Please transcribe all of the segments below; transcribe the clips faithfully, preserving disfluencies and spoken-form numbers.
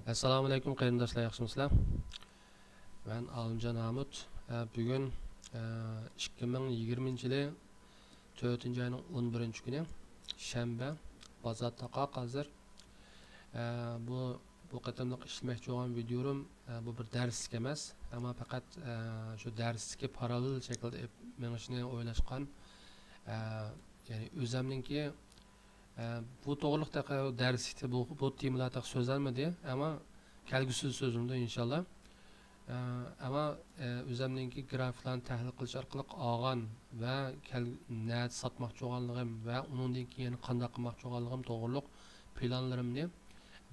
ئەسسالامۇئەلەيكۇم قېرىنداشلار، ياخشىمۇسىلەر؟ مەن ئالىمجان ھامۇت. ئە، بۈگۈن، ئە، ئىككى مىڭ يىگىرمىنچى يىلى تۆتىنچى ئاينىڭ ئون بىرىنچى كۈنى، شەنبە. بازار تاقاق ھازىر. ئە، بۇ، بۇ قېتىملىق ئىشلىمەكچى بولغان ۋىدىيولىرىم، ئە، بۇ بىر دەرسلىك ئەمەس، ئەمما پەقەت، ئە، شۇ دەرسلىككە پاراللېل شەكىلدە ئېلىپ مېڭىشنى ئويلاشقان. ئە، يەنى ئۆزەمنىڭكى ئە، بۇ توغرىلىق تېخى دەرسلىكتە بۇ، بۇ تېمىلار تېخى سۆزلەنمىدى، ئەمما كەلگۈسىدە سۆزلىنىدۇ ئىنشاللا. ئە، ئەمما، ئە، ئۆزەمنىڭكى گرافىكلارنى تەھلىل قىلىش ئارقىلىق ئالغان ۋە كەل-، نەدە ساتماقچى بولغانلىقىم ۋە ئۇنىڭدىن كېيىن قانداق قىلماقچى بولغانلىقىم توغرىلىق پىلانلىرىمنى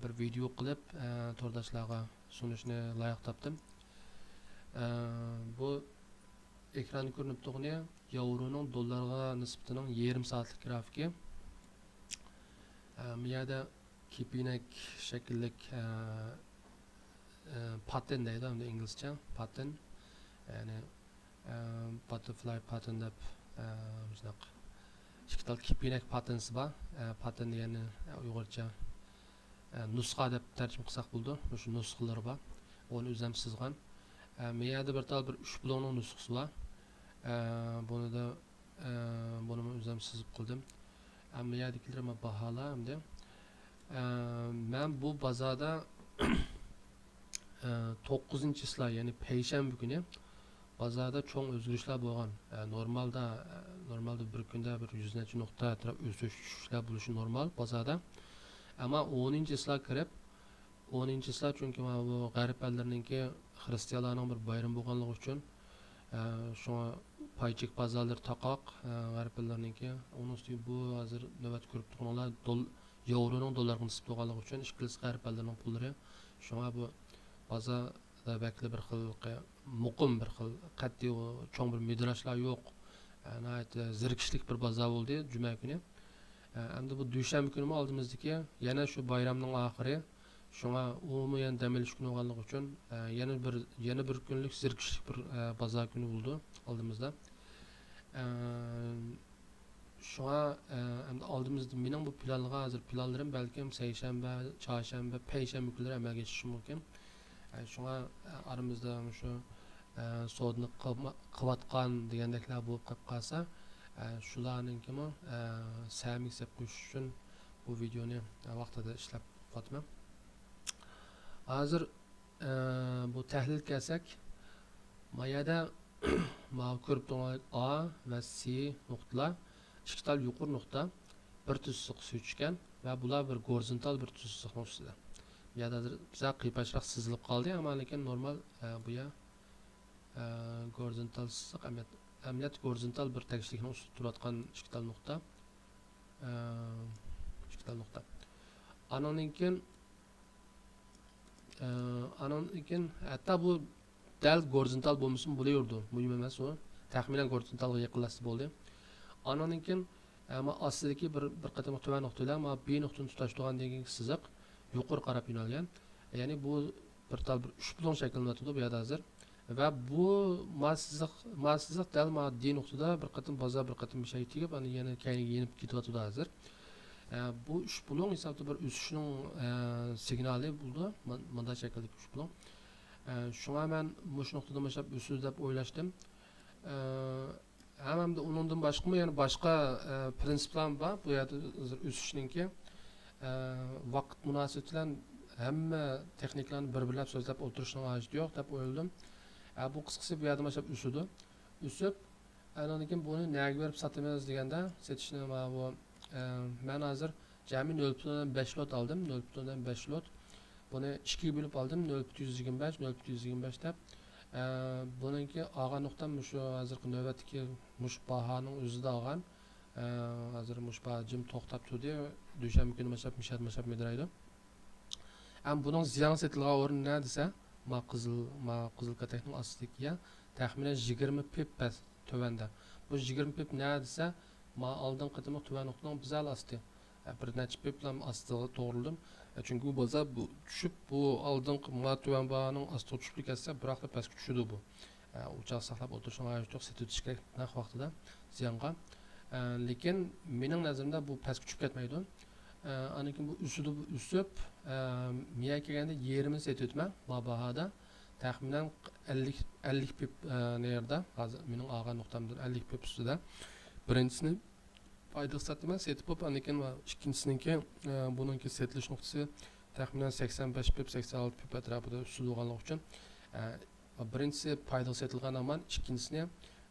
بىر ۋىدىيو قىلىپ، ئە، تورداشلارغا سۇنۇشنى لايىق تاپتىم. ئە، بۇ ئېكراندا كۆرۈنۈپ تۇرغىنى ياۋرونىڭ دوللارغا نىسبىتىنىڭ يېرىم سائەتلىك گرافىكى. ئە، بۇ يەردە كېپىنەك شەكىللىك، ئە، ئە، پاتېرن دەيدۇ، ئەمدى ئىنگلىزچە پاتېرن. يەنى، ئە، باتتېرفلاي پاتېرن دەپ، ئە، مۇشۇنداق ئىككى تال كېپىنەك پاتېرنسى بار. ئە، پاتېرن دېگەننى، ئە، ئۇيغۇرچە، ئە، نۇسخا دەپ تەرجىمە قىلساق بولىدۇ. مۇشۇ نۇسخىلىرى بار. ئۇنى ئۆزۈم سىزغان. ئە، مەيەردە بىر تال بىر ئۈچ بۇلۇڭنىڭ نۇسخىسى بار. ئە، بۇنى دا، ئە، بۇنىمۇ ئۆزۈم سىزىپ قىلدىم. ئە، مەيەردىكىلىرى ما باھالار ئەمدى. ئە، مەن بۇ بازاردا، ئە، توققۇزىنچى چىسلا، يەنى پەيشەنبە كۈنى بازاردا چوڭ ئۆزگىرىشلەر بولغان. ئە، نورمالدا، ئە، نورمالدا بىر كۈندە بىر يۈز نەچچە نۇقتا ئەتراپ ئۆسۈش چۈشۈشلەر بولۇشى نورمال بازاردا. ئەمما ئونىنچى چىسلا كىرىپ، ئونىنچى چىسلا، چۈنكى مانا بۇ غەرب ئەللىرىنىڭكى خىرىستىيانلارنىڭ بىر بايرىمى بولغانلىقى ئۈچۈن، ئە، شۇڭا پاي چېك بازارلىرى تاقاق، ئە، غەرب ئەللىرىنىڭكى. ئۇنىڭ ئۈستىگە بۇ ھازىر نۆۋەتتە كۆرۈپ تۇرغىنىڭلار دول-، ياۋرونىڭ دوللارغا نىسبەت بولغانلىقى ئۈچۈن ئىككىلىسى غەرب ئەللىرىنىڭ پۇللىرى. شۇڭا بۇ بازاردا بەكلا بىر خىل مۇقىم، بىر خىل قەتئىي چوڭ بىر مىدىراشلار يوق. ئە، ناھايىتى زېرىكىشلىك بىر بازار بولدى جۈمە كۈنى. ئە، ئەمدى بۇ دۈشەنبە كۈنىمۇ ئالدىمىزدىكى يەنە شۇ بايرامنىڭ ئاخىرى. شۇڭا ئۇمۇ يەنە دەم ئېلىش كۈنى بولغانلىقى ئۈچۈن، ئە، يەنە بىر، يەنە بىر كۈنلۈك زېرىكىشلىك بىر، ئە، بازار كۈنى بولىدۇ ئالدىمىزدا. ئە، شۇڭا، ئە، ئەمدى ئالدىمىزدا مېنىڭ بۇ پىلانلىغان ھازىر پىلانلىرىم بەلكىم سەيشەنبە، چارشەنبە، پەيشەنبە كۈنلىرى ئەمەلگە ئېشىشى مۇمكىن. ئە، شۇڭا، ئە، ئارىمىزدا مۇشۇ، ئە، سودىنى قىلما-، قىلىۋاتقان دېگەندەكلەر بولۇپ قېلىپ قالسا، ئە، شۇلارنىڭكىمۇ، ئە، سەمىگە سېلىپ قويۇش ئۈچۈن بۇ ۋىدىيونى، ئە، ۋاقتىدا ئىشلەپ قىلىۋاتىمەن. ھازىر، ئە، بۇ تەھلىلگە كەلسەك، ما يەردە ماۋۇ كۆرۈپ تۇرغان ئا ۋە سى نۇقتىلار ئىككى تال يۇقىرى نۇقتا، بىر تۈز سىزىق ئۈستىگە چۈشكەن ۋە بۇلار بىر گورىزونتال بىر تۈز سىزىقنىڭ ئۈستىدە. بۇ يەردە ھازىر بىزار قىيپاشراق سىزىلىپ قالدى، ئەمما لېكىن نورمال، ئە، بۇ يەر، ئە، گورىزونتال سىزىق، ئەمەلىيەت، ئەمەلىيەت گورىزونتال بىر تەكشىلىكنىڭ ئۈستىدە تۇرۇۋاتقان ئىككى تال نۇقتا. ئە، ئىككى تال نۇقتا. ئانىڭدىن كېيىن، ئە، ئانىڭدىن كېيىن ھەتتا بۇ دەل گورىزونتال بولمىسىمۇ بولۇۋېرىدۇ، مۇھىم ئەمەس ئۇ. تەخمىنەن گورىزونتالغا يېقىنلاشسا بولدى. ئانىڭدىن كېيىن، ئە، ما ئاستىدىكى بىر، بىر قېتىملىق تۆۋەن نۇقتا بىلەن ما بى نۇقتىنى تۇتاشتۇرغاندىن كېيىنكى سىزىق يۇقىرى قاراپ يۆنەلگەن. يەنى بۇ بىر تال بىر ئۈچ بۇلۇڭ شەكىللىنىۋاتىدۇ بۇ يەردە ھازىر. ۋە بۇ ما سىزىق، ما سىزىق دەل ما دى نۇقتىدا بىر قېتىم بازار، بىر قېتىم بىر شەي تېگىپ، ئاندىن يەنە كەينىگە يېنىپ كېتىۋاتىدۇ ھازىر. ئە، بۇ ئۈچ بۇلۇڭ ھېسابتا بىر ئۆسۈشنىڭ، ئە، سىگنالى بولىدۇ. مۇ-، مۇنداق شەكىلدىكى ئۈچ بۇلۇڭ. ئە، شۇڭا مەن مۇشۇ نۇقتىدىن باشلاپ ئۆسىدۇ دەپ ئويلاشتىم. ئە، ھەم، ھەمدە ئۇنىڭدىن باشقىمۇ يەنە باشقا، ئە، پرىنسىپلارمۇ بار. بۇ يەردە ھازىر ئۆسۈشنىڭكى، ئە، ۋاقىت مۇناسىۋىتى بىلەن ھەممە تېخنىكىلارنى بىر-بىرلەپ سۆزلەپ ئولتۇرۇشنىڭ ھاجىتى يوق دەپ ئويلىدىم. ئە، بۇ قىسقىسى بۇ يەردىن باشلاپ ئۆسىدۇ. ئۆسۈپ، ئاندىن كېيىن بۇنى نەگە بېرىپ ساتىمىز دېگەندە، سېتىشنى ماۋۇ، ئە، مەن ھازىر جەمئىي نۆل پۈتۈن ئوندىن بەش لوت ئالدىم، نۆل پۈتۈن ئوندىن بەش لوت. بۇنى ئىككىگە بۆلۈپ ئالدىم، نۆل پۈتۈن يۈز يىگىرمە بەش، نۆل پۈتۈن يۈز يىگىرمە بەش دەپ. ئە، بۇنىڭكى ئالغان نۇقتام مۇشۇ ھازىرقى نۆۋەتتىكى مۇشۇ باھانىڭ ئۆزىدە ئالغان. ئە، ھازىر مۇشۇ باھا جىم توختاپ تۇردى. دۈشەنبە كۈنى باشلاپ مىشەت، مىشەت مىدىرايدۇ. ئەمما بۇنىڭ زىيان سېتىلغان ئورنى نە دېسە، ما قىزىل، ما قىزىل كاتەكنىڭ ئاستىدىكى يەر تەخمىنەن يىگىرمە پىپ پەس تۆۋەندە. بۇ يىگىرمە پىپ نە دېسە، ما ئالدىنقى قېتىملىق تۆۋەن نۇقتىنىڭ بىزەل ئاستى. ئە، بىر نەچچە پىپلا ئاستىغا توغرىلىدىم. ئە، چۈنكى بۇ بازار بۇ چۈشۈپ، بۇ ئالدىنقى ما تۆۋەن باھانىڭ ئاستىغا چۈشۈپ كەتسە، بىراقلا پەسكە چۈشىدۇ بۇ. ئە، ئۇ چاغ ساقلاپ ئولتۇرۇشنىڭ ھاجىتى يوق، سېتىۋېتىش كېرەك نەق ۋاقتىدا زىيانغا. ئە، لېكىن مېنىڭ نەزىرىمدە بۇ پەسكە چۈشۈپ كەتمەيدۇ. ئاندىن كېيىن بۇ ئۆسىدۇ، بۇ ئۆسۈپ، مىيە كەلگەندە يېرىمىنى سېتىۋېتىمەن ما باھادا. تەخمىنەن ئەللىك، ئەللىك پىپ نېرىدا، ھازىر مېنىڭ ئالغان نۇقتامدىن ئەللىك پىپ ئۈستىدە. بىرىنچىسىنى پايدىغا ساتىمەن، سېتىپ بولۇپ، ئاندىن كېيىن ئىككىنچىسىنىڭكى، بۇنىڭكى سېتىلىش نۇقتىسى تەخمىنەن سەكسەن بەش پىپ، سەكسەن ئالتە پىپ ئەتراپىدا ئۈستىدە بولغانلىقى ئۈچۈن، بىرىنچىسى پايدىغا سېتىلغان ئامان، ئىككىنچىسىنى،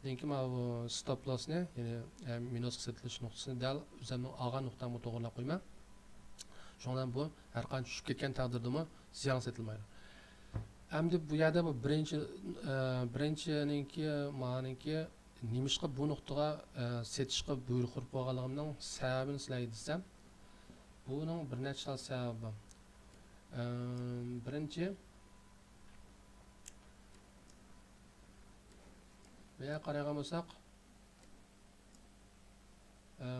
لېكىن ماۋۇ ستوپ لوسنى، يەنى، ئە، مىنۇسقا سېتىلىش نۇقتىسىنى دەل ئۆزۈمنىڭ ئالغان نۇقتامغا توغرىلاپ قويىمەن. شۇڭا بۇ ھەر قانچە چۈشۈپ كەتكەن تەقدىردىمۇ زىيان سېتىلمايدۇ. ئەمدى بۇ يەردە بۇ بىرىنچى، ئە، بىرىنچىنىڭكى، مانىڭكى نېمىشقا بۇ نۇقتىغا، ئە، سېتىشقا بۇيرۇق ئۇرۇپ بولغانلىقىمنىڭ سەۋەبىنى سىلەرگە دېسەم، بۇنىڭ بىر نەچچە خىل سەۋەبى بار. ئە، بىرىنچى، بۇ يەرگە قارايدىغان بولساق، ئە،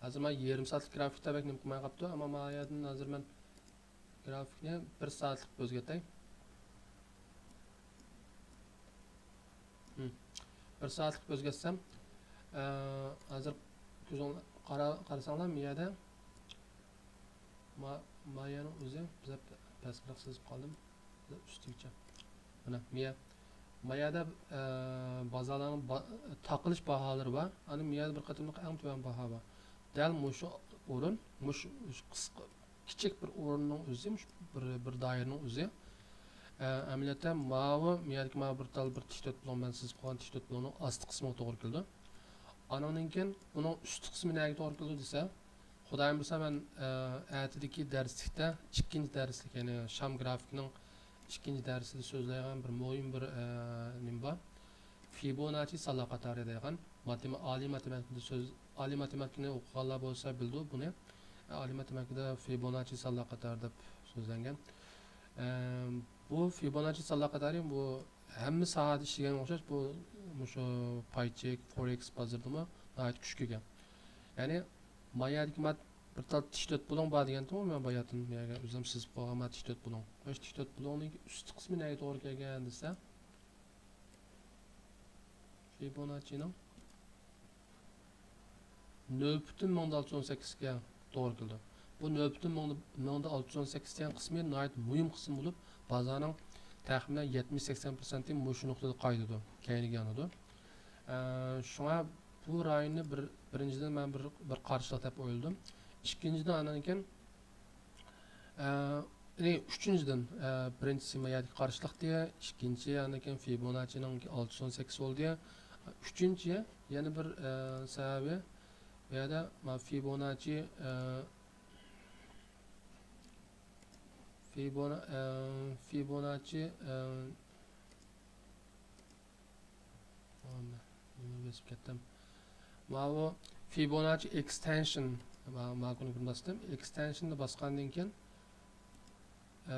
ھازىر مانا يېرىم سائەتلىك گرافىكتا بەك نېمە قىلماي قاپتۇ، ئەمما مانا يەردىن ھازىر مەن گرافىكنى بىر سائەتلىك ئۆزگەرتەي. ھىم. بىر سائەتلىك ئۆزگەرتسەم، ئە، ھازىر كۆزۈڭ قارا-، قارىساڭلار، ما يەردە ما-، مايانىڭ ئۆزى بىزەپ پەسرەك سىزىپ قالدىم. ئۈستىگىچە. مانا، مىيە. مايادا، ئە، بازارلارنىڭ با-، تاقىلىش باھالىرى بار. ئانا مىيەدە بىر قېتىملىق ئەڭ تۆۋەن باھا بار. دەل مۇشۇ ئورۇن، مۇشۇ قىسقا، كىچىك بىر ئورۇننىڭ ئۆزى، مۇشۇ بىر، بىر دائىرىنىڭ ئۆزى. ئە، ئەمەلىيەتتە ماۋۇ، مىيەدىكى ماۋۇ بىر تال بىر تىك تۆت بۇلۇڭ، مەن سىزىپ قويغان تىك تۆت بۇلۇڭنىڭ ئاستى قىسمىغا توغرا كېلىدۇ. ئانىڭدىن كېيىن بۇنىڭ ئۈستى قىسمى نەگە توغرا كېلىدۇ دېسە، خۇدايىم بۇيرۇسا، مەن، ئە، ئەتىدىكى دەرسلىكتە، ئىككىنچى دەرسلىك، يەنى شام گرافىكىنىڭ ئىككىنچى دەرسىدە سۆزلەيدىغان بىر مۇھىم بىر، ئە، نېمە بار. فىبوناچچى سانلار قاتارى دەيدىغان ماتېما-، ئالىي ماتېماتىكىدا سۆز-، ئالىي ماتېماتىكىنى ئوقۇغانلار بولسا بىلىدۇ بۇنى. ئالىي ماتېماتىكىدا فىبوناچچى سانلار قاتارى دەپ سۆزلەنگەن. ئە، بۇ فىبوناچچى سانلار قاتارى بۇ ھەممە ساھەدە ئىشلىگەنگە ئوخشاش، بۇ، مۇشۇ پايچېك، فورېكس بازىرىدىمۇ ناھايىتى كۈچكە ئىگە. يەنى، ما يەردىكى ما بىر تال تىك تۆت بۇلۇڭ بار دېگەنتىمغۇ مەن باياتىن، يەرگە ئۆزۈم سىزىپ قويغان ما تىك تۆت بۇلۇڭ. مۇشۇ تىك تۆت بۇلۇڭنىڭ ئۈستى قىسمى نەگە توغرا كەلگەن دېسە، فىبوناچچىنىڭ نۆل پۈتۈن مىڭدا ئالتە يۈز ئون سەككىزگە توغرا كېلىدۇ. بۇ نۆل پۈتۈن مىڭدا، مىڭدا ئالتە يۈز ئون سەككىز دېگەن قىسمى ناھايىتى مۇھىم قىسىم بولۇپ، بازارنىڭ تەخمىنەن يەتمىش سەكسەن پىرسەنتى مۇشۇ نۇقتىدا قايتىدۇ، كەينىگە يانىدۇ. ئە، شۇڭا بۇ رايوننى بىر، بىرىنچىدىن، مەن بىر، بىر قارشىلىق دەپ ئويلىدىم. ئىككىنچىدىن، ئاندىن كېيىن، ئە، يەنى ئۈچىنچىدىن، ئە، بىرىنچىسى ما يەردىكى قارشىلىقتى، ئىككىنچى، ئاندىن كېيىن فىبوناچچىنىڭ ئالتە يۈز ئون سەككىز بولدى. ئۈچىنچى، يەنە بىر، ئە، سەۋەبى، بۇ يەردە ما فىبوناچچى، ئە، فىبونا-، ئە، فىبوناچچى، ئە، نېمە بېسىپ كەتتىم. ماۋۇ فىبوناچچى ئېكستېنشن، ما-، ماكۇنى بىر باستىم. ئېكستېنشننى باسقاندىن كېيىن، ئە،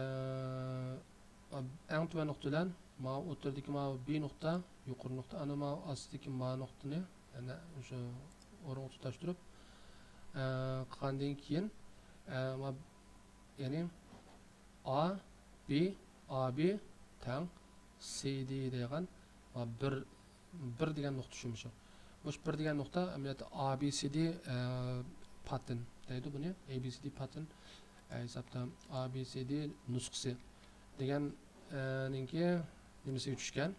ئەڭ تۆۋەن نۇقتا بىلەن ماۋۇ ئوتتۇرىدىكى ماۋۇ بى نۇقتا، يۇقىرى نۇقتا، ئانا ماۋۇ ئاستىدىكى ما نۇقتىنى، يەنى شۇ ئورۇنغا تۇتاشتۇرۇپ، ئە، قىلغاندىن كېيىن، ئە، ما-، يەنى، ئا بى، ئا بى تەڭ سى دى دەيدىغان، ۋە بىر، بىر دېگەن نۇقتا شۇ مۇشۇ. مۇشۇ بىر دېگەن نۇقتا ئەمەلىيەتتە ئا بى سى دى، ئە، پاتېرن دەيدۇ بۇنى. ئەي بى سى دى پاتېرن، ئە، ھېسابتا ئا بى سى دى نۇسخىسى دېگەن، ئە، نىڭكى نېمىسىگە چۈشكەن.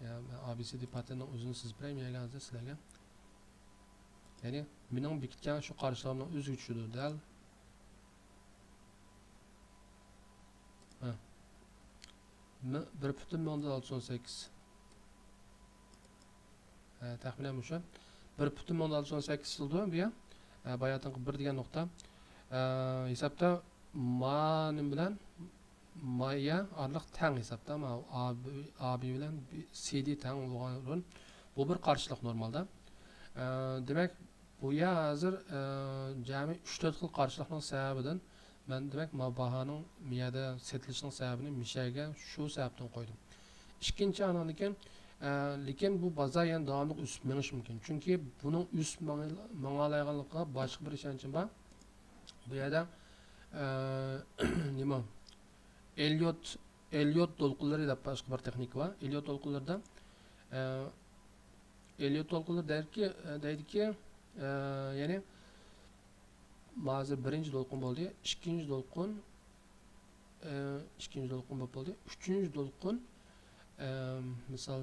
ئە، ئا بى سى دى پاتېرننىڭ ئۆزىنى سىزىپ بېرەي مەن ھازىر سىلەرگە. يەنى مېنىڭ بېكىتكەن شۇ قارشىلىقىمنىڭ ئۆزىگە چۈشىدۇ دەل. ھە. مى-، بىر پۈتۈن مىڭدىن ئالتە يۈز ئون سەككىز. ھە، تەخمىنەن مۇشۇ. بىر پۈتۈن مىڭدىن ئالتە يۈز ئون سەككىز يىلدۇ بۇ يەر. ھە، باياتىنقى بىر دېگەن نۇقتا. ھە، ھېسابتا ما نېمە بىلەن؟ ما يە ئارىلىق تەڭ ھېسابتا. ما ئا بى، ئا بى بىلەن بى، سى دى تەڭ بولغان ئورۇن. بۇ بىر قارشىلىق نورمالدا. ھە، دېمەك، بۇ يەر ھازىر، ئە، جەمئىي ئۈچ تۆت خىل قارشىلىقنىڭ سەۋەبىدىن مەن، دېمەك، ما باھانىڭ مىيەدە سېتىلىشىنىڭ سەۋەبىنى مىشەگە شۇ سەۋەبتىن قويدۇم. ئىككىنچى، ئانىڭدىن كېيىن، ئە، لېكىن بۇ بازار يەنە داۋاملىق ئۆسۈپ مېڭىشى مۇمكىن. چۈنكى بۇنىڭ ئۆسۈپ ماڭا-، ماڭالايدىغانلىقىغا باشقا بىر ئىشەنچىم بار. بۇ يەردە، ئە، نېمە؟ ئېليوت، ئېليوت دولقۇنلىرى دەپ باشقا بىر تېخنىكا بار. ئېليوت دولقۇنلىرىدا، ئە، ئېليوت دولقۇنلىرى دەيدىكى، دەيدىكى، ئە، يەنى ھازىر بىرىنچى دولقۇن بولدى. ئىككىنچى دولقۇن، ئىككىنچى دولقۇن بولۇپ بولدى. ئۈچىنچى دولقۇن، مىسال،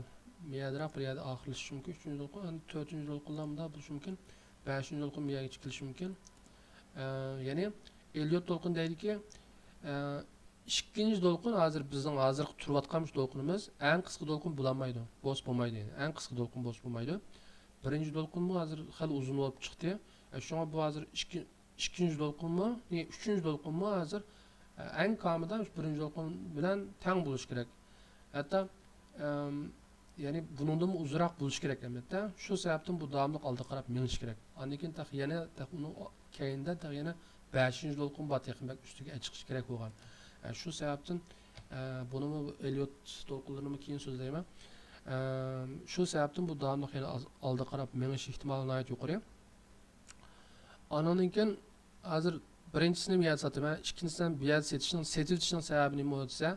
مىيادىراق بىر يەردە ئاخىرلىشىشى مۇمكىن. ئۈچىنچى دولقۇن، ئەمدى تۆتىنچى دولقۇنلار مۇنداق بولۇشى مۇمكىن. بەشىنچى دولقۇن مىيادىغا كېلىشى مۇمكىن. يەنى ئېليوت دولقۇن دەيدىكى، ئىككىنچى دولقۇن ھازىر بىزنىڭ ھازىرقى تۇرۇۋاتقان مۇشۇ دولقۇنىمىز ئەڭ قىسقا دولقۇن بولالمايدۇ. بولسا بولمايدۇ، يەنى ئەڭ قىسقا دولقۇن بولسا بولمايدۇ. بىرىنچى دولقۇنمۇ ھازىر خېلى ئۇزۇن بولۇپ چىقتى. شۇڭا بۇ ھازىر ئىككى، ئىككىنچى دولقۇنمۇ، ئۈچىنچى دولقۇنمۇ ھازىر ئەڭ كامىدا بىرىنچى دولقۇن بىلەن تەڭ بولۇشى كېرەك. ھەتتا، ئەم، يەنى بۇنىڭدىنمۇ ئۇزۇنراق بولۇشى كېرەك، ئەلۋەتتە. شۇ سەۋەبتىن بۇ داۋاملىق ئالدىغا قاراپ مېڭىشى كېرەك. ئاندىن كېيىن تېخى يەنە، تېخى ئۇنىڭ كەينىدە تېخى يەنە بەشىنچى دولقۇن بار، تېخى بەك ئۈستىگە چىقىشى كېرەك بولغان. ئە، شۇ سەۋەبتىن، ئە، بۇنىمۇ ئېليوت دولقۇنلىرىنىمۇ كېيىن سۆزلەيمەن. ئە، شۇ سەۋەبتىن بۇ داۋاملىق يەنە ئالدىغا قاراپ مېڭىش ئېھتىمالى ناھايىتى يۇقىرى. ئانىڭدىن كېيىن ھازىر بىرىنچىسىنى مىيادە ساتىمەن، ئىككىنچىسىنى مىيادە سېتىشنىڭ، سېتىۋېتىشنىڭ سەۋەبى نېمە دېسە،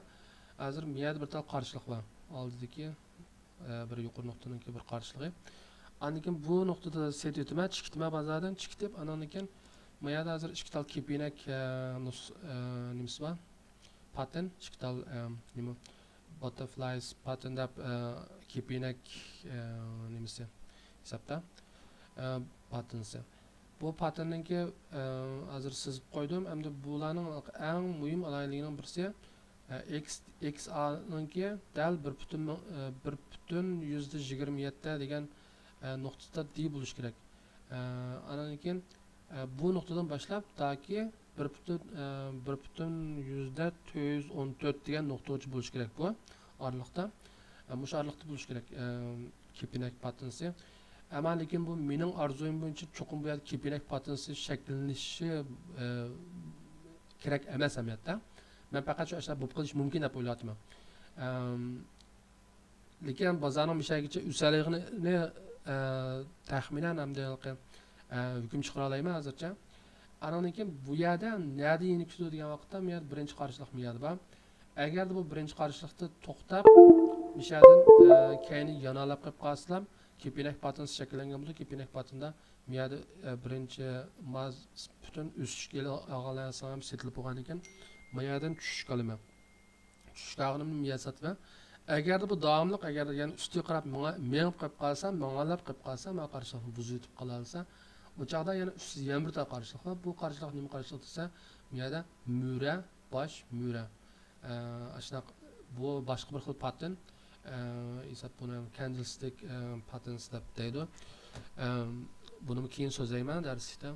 ھازىر مىيادە بىر تال قارشىلىق بار. ئالدىدىكى، ئە، بىر يۇقىرى نۇقتىنىڭكى بىر قارشىلىقى. ئاندىن كېيىن بۇ نۇقتىدا سېتىۋېتىمەن، چىقىتىمەن بازاردىن، چىقىتىپ، ئانىڭدىن كېيىن مىيادە ھازىر ئىككى تال كېپىنەك، ئە، نۇس-، ئە، نېمىسى بار؟ پاتېن، ئىككى تال، ئە، نېمە؟ باتتەرفلايس پاتېن دەپ، ئە، كېپىنەك، ئە، نېمىسى ھېسابتا، ئە، پاتېنسى. بۇ پاتېننىڭكى، ئە، ھازىر سىزىپ قويدۇم. ئەمدى بۇلارنىڭ ئەڭ مۇھىم ئالاھىدىلىكىنىڭ بىرسى، ئە، ئېكس، ئېكس ئانىڭكى دەل بىر پۈتۈن مىڭ، ئە، بىر پۈتۈن يۈزدە يىگىرمە يەتتە دېگەن، ئە، نۇقتىدا دى بولۇشى كېرەك. ئە، ئاندىن كېيىن، ئە، بۇ نۇقتىدىن باشلاپ تاكى بىر پۈتۈن، ئە، بىر پۈتۈن يۈزدە تۆت يۈز ئون تۆت دېگەن نۇقتىغىچە بولۇشى كېرەك بۇ ئارىلىقتا. ئە، مۇشۇ ئارىلىقتا بولۇشى كېرەك، ئە، كېپىنەك پاتېنسى. ئەمما لېكىن بۇ مېنىڭ ئارزۇيۇم بويىچە چوقۇم بۇ يەردە كېپىنەك پاتېنسى شەكىللىنىشى، ئە، كېرەك ئەمەس ئەمەلىيەتتە. مەن پەقەت شۇ ئاشۇنداق بولۇپ قېلىشى مۇمكىن دەپ ئويلاۋاتىمەن. ئەم، لېكىن بازارنىڭ مۇشۇ يەرگىچە ئۆسەلىكىنى، ئە، تەخمىنەن ئەمدى ھېلىقى، ئە، ھۆكۈم چىقىرالايمەن ھازىرچە. ئانىڭدىن كېيىن بۇ يەردە نەدە يېنىك كېتىدۇ دېگەن ۋاقىتتا، بۇ يەردە بىرىنچى قارشىلىق بۇ يەردە بار. ئەگەردە بۇ بىرىنچى قارشىلىقتا توختاپ، مۇشۇ يەردىن، ئە، كەينى يانالاپ قېلىپ قالسىلا، كېپىنەك پاتېنسى شەكىللەنگەن بولىدۇ. كېپىنەك پاتېندا بۇ يەردە، ئە، بىرىنچى ما پۈتۈن ئۆسۈشكە ئالغانلار سېتىلىپ بولغاندىن كېيىن، ما يەردىن چۈشۈشكە ئالىمەن. چۈشۈشكە ئالغىنىمنى مىيادە ساتىمەن. ئەگەردە بۇ داۋاملىق، ئەگەر يەنە ئۈستىگە قاراپ مېڭە-، مېڭىپ قېلىپ قالسا، ماڭالاپ قېلىپ قالسا، مانا قارشىلىقنى بۇزۇۋېتىپ قالالىسا، ئۇ چاغدا يەنە ئۈستىدە يەنە بىر تال قارشىلىق بار. بۇ قارشىلىق نېمە قارشىلىق دېسە، مۇ يەردە مۈرە، باش مۈرە. ئە، ئاشۇنداق، بۇ باشقا بىر خىل پاتېن. ئە، ھېساب بۇنى كەندلستىك، ئە، پاتېنس دەپ دەيدۇ. ئە، بۇنىمۇ كېيىن سۆزلەيمەن دەرسلىكتە.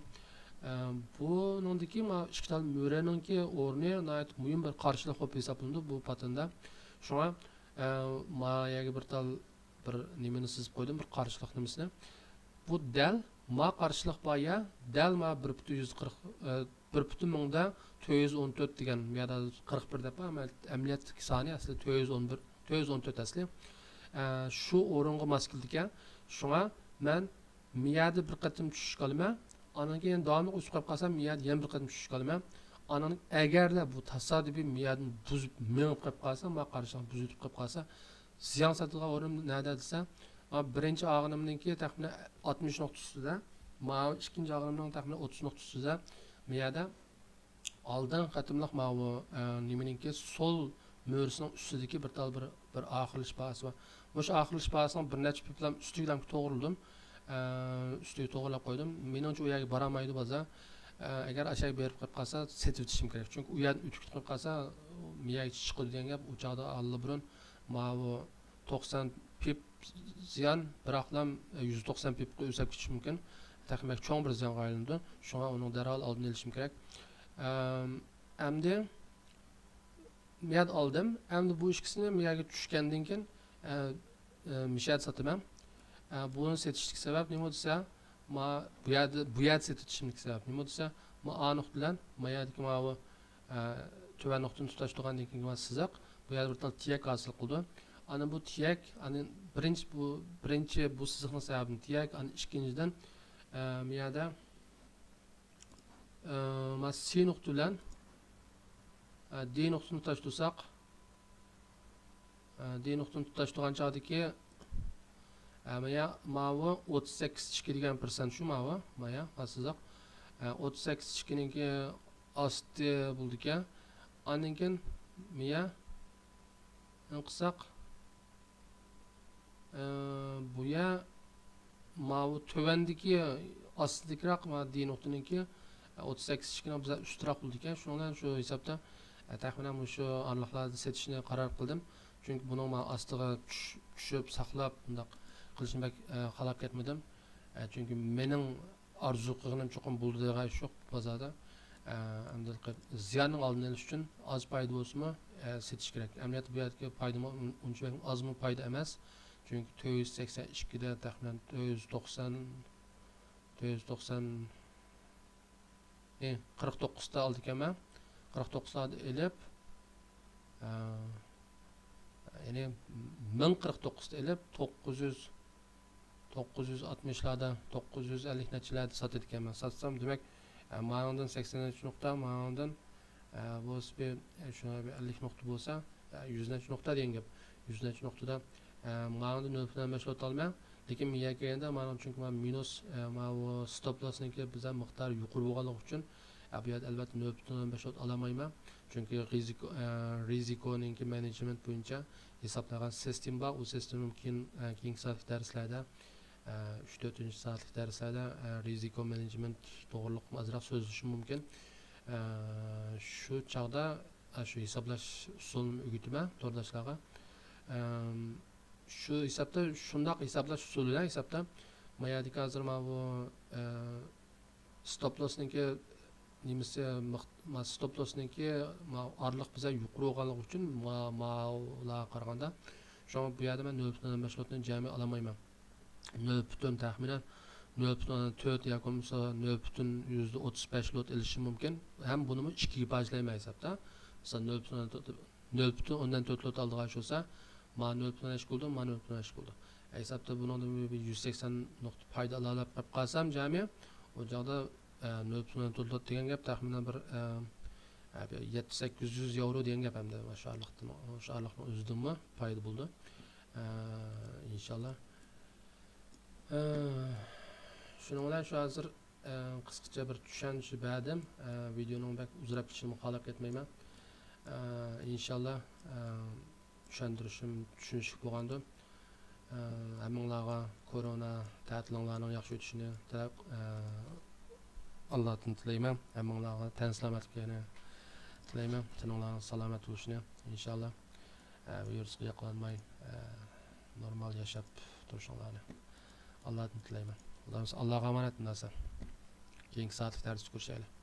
ئە، بۇنىڭدىكى ما ئىككى تال مۈرەنىڭكى ئورنى ناھايىتى مۇھىم بىر قارشىلىق بولۇپ ھېسابلىنىدۇ بۇ پاتېندا. شۇڭا، ئە، ما يەرگە بىر تال بىر نېمىنى سىزىپ قويدۇم، بىر قارشىلىق نېمىسىنى. بۇ دەل ما قارشىلىق بار يەر، دەل ما بىر پۈتۈن يۈز قىرىق، ئە، بىر پۈتۈن مىڭدا تۆت يۈز ئون تۆت دېگەن، يا قىرىق بىر دەپ، ئەمما ئەمەلىيەتتىكى سانى ئەسلى تۆت يۈز ئون بىر، تۆت يۈز ئون تۆت ئەسلى. ئە، شۇ ئورۇنغا ماس كېلىدىكەن. شۇڭا مەن مىيادە بىر قېتىم چۈشۈشكە ئالىمەن. ئاندىن كېيىن داۋاملىق ئۆسۈپ قېلىپ قالسا، مىيادە يەنە بىر قېتىم چۈشۈشكە ئالىمەن. ئاندىن ئەگەردە بۇ تاسادىپىي مىيادىنى بۇزۇپ مېڭىپ قېلىپ قالسا، ما قارشىلىق بۇزۇۋېتىپ قېلىپ قالسا، زىيان سېتىلغان ئورنۇم نەدە دېسە، ما بىرىنچى ئالغىنىمنىڭكى تەخمىنەن ئاتمىش نۇقتا ئۈستىدە، ما ئىككىنچى ئالغىنىمنىڭ تەخمىنەن ئوتتۇز نۇقتا ئۈستىدە، مۇ يەردە ئالدىنقى قېتىملىق ماۋۇ، ئە، نېمىنىڭكى سول مۈرىسىنىڭ ئۈستىدىكى بىر تال بىر، بىر ئاخىرلىشىش باھاسى بار. مۇشۇ ئاخىرلىشىش باھاسىنىڭ بىر نەچچە پىپلام ئۈستىگە توغرىلىدىم. ئە، ئۈستىگە توغرىلاپ قويدۇم. مېنىڭچە ئۇ يەرگە بارالمايدۇ بازار. ئە، ئەگەر ئاشۇ يەرگە بېرىپ قېلىپ قالسا، سېتىۋېتىشىم كېرەك. چۈنكى ئۇ يەردىن ئۆتۈپ كېتىپ قالسا، مۇ يەرگىچە چىقىدۇ دېگەن گەپ. ئۇ چاغدا ئاللىبۇرۇن ماۋۇ توقسان پىپ زىيان، بىراقلا يۈز توقسان پىپقا ئۆسۈپ كېتىشى مۇمكىن. تېخى بەك چوڭ بىر زىيانغا ئايلىنىدۇ. شۇڭا ئۇنىڭ دەرھال ئالدىنى ئېلىشىم كېرەك. ئەم، ئەمدى مۇ يەردە ئالدىم. ئەمدى بۇ ئىككىسىنى مۇ يەرگە چۈشكەندىن كېيىن، ئە، ئە، مۇشۇ يەردە ساتىمەن. ئە، بۇنى سېتىشتىكى سەۋەب نېمە دېسە، ما بۇ يەردە، بۇ يەردە سېتىۋېتىشىمدىكى سەۋەب نېمە دېسە، ما ئا نۇقتا بىلەن ما يەردىكى ماۋۇ، ئە، تۆۋەن نۇقتىنى تۇتاشتۇرغاندىن كېيىنكى مانا سىزىق، بۇ يەردە بىر تال تىيەك ھاسىل قىلىدۇ. ئانا بۇ تىيەك، ئانا بىرىنچى بۇ، بىرىنچى بۇ سىزىقنىڭ سەۋەبىدىن تىيەك، ئانا ئىككىنچىدىن، ئە، بۇ يەردە، ئە، ما سى نۇقتا بىلەن، ئە، دې نۇقتىنى تۇتاشتۇرساق، ئە، دې نۇقتىنى تۇتاشتۇرغان چاغدىكى، ئە، مايا، ماۋۇ ئوتتۇز سەككىز ئىككى دېگەن پىرسەنت شۇ ماۋۇ، مايا، ما سىزىق. ئوتتۇز سەككىز ئىككىنىڭكى ئاستى بولىدىكەن. ئاندىن كېيىن مىيە نېمە قىلساق، ئە، بۇ يەر ماۋۇ تۆۋەندىكى، ئاستىدىكىراق، ما دى نۇقتىنىڭكى، ئە، ئوتتۇز سەككىز ئىككىنىڭ بىزدە ئۈستىراق بولىدىكەن. شۇنىڭ بىلەن شۇ ھېسابتا، ئە، تەخمىنەن مۇشۇ ئارىلىقلاردا سېتىشنى قارار قىلدىم. چۈنكى بۇنىڭ ما ئاستىغا چۈش-، چۈشۈپ ساقلاپ بۇنداق قىلىشنى بەك، ئە، خالاپ كەتمىدىم. ئە، چۈنكى مېنىڭ ئارزۇ قىلغىنىم چوقۇم بولىدىغان ئىش يوق بازاردا. ئە، ئەمدى زىياننىڭ ئالدىنى ئېلىش ئۈچۈن ئاز پايدا بولسىمۇ، ئە، سېتىش كېرەك. ئەمەلىيەتتە بۇ يەردىكى پايدىمۇ ئۇنچە بەك ئازمۇ پايدا ئەمەس. چۈنكى تۆت يۈز سەكسەن ئىككىدە تەخمىنەن تۆت يۈز توقسان، تۆت يۈز توقسان، ئى، قىرىق توققۇزتا ئالدىكەنمەن. قىرىق توققۇزتا ئېلىپ، ئە، يەنى مىڭ قىرىق توققۇزتا ئېلىپ، توققۇز يۈز، توققۇز يۈز ئاتمىشلاردا، توققۇز يۈز ئەللىك نەچچىلەردە ساتىدىكەنمەن. ساتسام، دېمەك، ئە، ماڭىڭدىن سەكسەن نەچچە نۇقتا، ماڭىڭدىن، ئە، بولسا بىر، ئە، شۇ بىر ئەللىك نۇقتا بولسا، ئە، يۈز نەچچە نۇقتا دېگەن گەپ. يۈز نەچچە نۇقتىدا، ئە، ماڭىڭدىن نۆل پۈتۈن ئوندىن بەش لوت ئالىمەن. لېكىن مىيەگە كەلگەندە، مانا چۈنكى مانا مىنۇس، ئە، ماۋۇ ستوپ لوسنىڭكى بىزدە مىقدارى يۇقىرى بولغانلىقى ئۈچۈن، ئە، بۇ يەردە ئەلۋەتتە نۆل پۈتۈن ئوندىن بەش لوت ئالالمايمەن. چۈنكى رىزىكو، ئە، رىزىكونىڭكى مېنېجمېنت بويىچە ھېسابلانغان سىستېما بار. ئۇ سىستېمىنى كېيىن، ئە، كېيىنكى سائەتلىك دەرسلەردە، ئە، ئۈچ، تۆتىنچى سائەتلىك دەرسلەردە، ئە، رىزىكو مېنېجمېنت توغرىلىق ئازراق سۆزلىشىم مۇمكىن. ئە، شۇ چاغدا، ئە، شۇ ھېسابلاش ئۇسۇلىنى ئۆگىتىمەن تورداشلارغا. ئەم، شۇ ھېسابتا، شۇنداق ھېسابلاش ئۇسۇلى بىلەن ھېسابتا، ما يەردىكى ھازىر ماۋۇ، ئە، ستوپ لوسنىڭكى نېمىسى، مىق-، ما ستوپ لوسنىڭكى ما ئارىلىق بىزدە يۇقىرى بولغانلىقى ئۈچۈن ما-، ماۋۇلارغا قارىغاندا، شۇڭا بۇ يەردە مەن نۆل پۈتۈن ئوندىن بەش لوتنى جەمئىي ئالالمايمەن. نۆل پۈتۈن تەخمىنەن نۆل پۈتۈن ئوندىن تۆت ياكى بولمىسا نۆل پۈتۈن يۈزدە ئوتتۇز بەش لوت ئېلىشىم مۇمكىن. ھەم بۇنىمۇ ئىككىگە پارچىلايمەن ھېسابتا. مىسال، نۆل پۈتۈن ئوندىن تۆت، نۆل پۈتۈن ئوندىن تۆت لوت ئالىدىغان بولسا، ما نۆل پۈتۈن ئوندىن بەش بولىدۇ، ما نۆل پۈتۈن ئوندىن بەش بولىدۇ. ھېسابتا بۇنىڭدىن بىر يۈز سەكسەن نۇقتا پايدا ئالالاپ قېلىپ قالسام جەمئىي، ئۇ چاغدا، ئە، نۆل پۈتۈن ئوندىن تۆت لوت دېگەن گەپ تەخمىنەن بىر، ئە، ئە، بىر يەتتە سەككىز يۈز ياۋرو دېگەن گەپ ئەمدى شۇ ئارىلىقتىن، شۇ ئارىلىقنىڭ ئۆزىدىنمۇ پايدا بولىدۇ. ئە، ئىنشاللا. ئە، شۇنىڭ بىلەن شۇ ھازىر، ئە، قىسقىچە بىر چۈشەنچە بەردىم. ئە، ۋىدېئونىڭ بەك ئۇزىراپ كېتىشىنى خالاپ كەتمەيمەن. ئە، ئىنشاللا، ئە، چۈشەندۈرۈشۈم چۈشىنىشلىك بولغاندۇ. ئە، ھەممىڭلارغا كورونا تەتىلىڭلارنىڭ ياخشى ئۆتۈشىنى تىلەپ، ئە، ئاللادىن تىلەيمەن. ھەممىڭلارغا تەن سالامەتلىكىنى تىلەيمەن. تېنىڭلارنىڭ سالامەت بولۇشىنى ئىنشاللا. ئە، ۋىرۇسقا ياقىلانماي، ئە، نورمال ياشاپ تۇرۇشۇڭلارنى ئاللادىن تىلەيمەن. ئاللاھۇممە، ئاللاغا ئامانەت، مۇناسىر. كېيىنكى سائەتلىك دەرستە كۆرۈشەيلى.